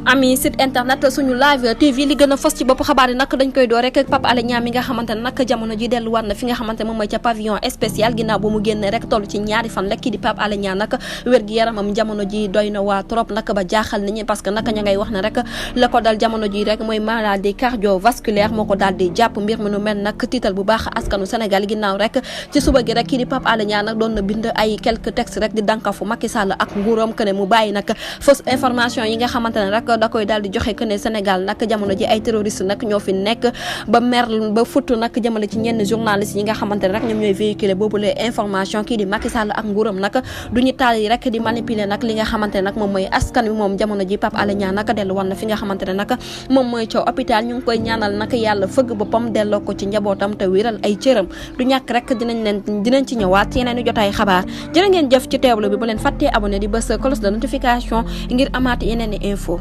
ami site internet suñu live TV li gën a fës ci bopp xabaar yi nag dañ koy door rek Pape Alé Niang mi nga xamante ne nag jamono ji delluwaat na fi nga xamante moom mooy ca pavillon spécial ginnaaw bu mu génne rek toll ci ñaari fan rek kii di Pape Alé Niang nag wér-gi-yaramam jamono ji doy na waa trop nag ba jaaxal nit ñi parce que nag ña ngay wax ne rek la ko dal jamono ji rek mooy maladie cardiovasculaire moo ko daal di jàpp mbir mi nu mel nag tiital bu baax askanu Sénégal ginnaaw rek ci suba gi rek kii di Pape Alé Niang nag doon na bind ay quelques textes rek di dankafu Macky Sall ak nguuram que ne mu bàyyi nag fausse information yi nga xamante ne rek da koy daal di joxe que ne Sénégal nag jamono ji ay terroriste nag ñoo fi nekk ba mer ba futt nag jamono ci ñenn journalistes yi nga xamante ne rek ñoom ñooy véhiculer boobule information kii di Macky Sall ak nguuram nag duñu taal yi rek di manipuler nag li nga xamante ne nag moom mooy askan wi moom jamono ji Pape Alé Niang nag dellu woon na fi nga xamante ne nag moom mooy ca hôpital ñu ngi koy ñaanal nag yàlla fëgg boppam delloo ko ci njabootam te wéral ay cëram du ñàkk rek dinañ ci ñëwaat yeneen i jotaay xabaar jërë ngeen jëf ci teewlu bi bu leen fàttee abonné di bës cloche de notification ngir amaat yeneen i info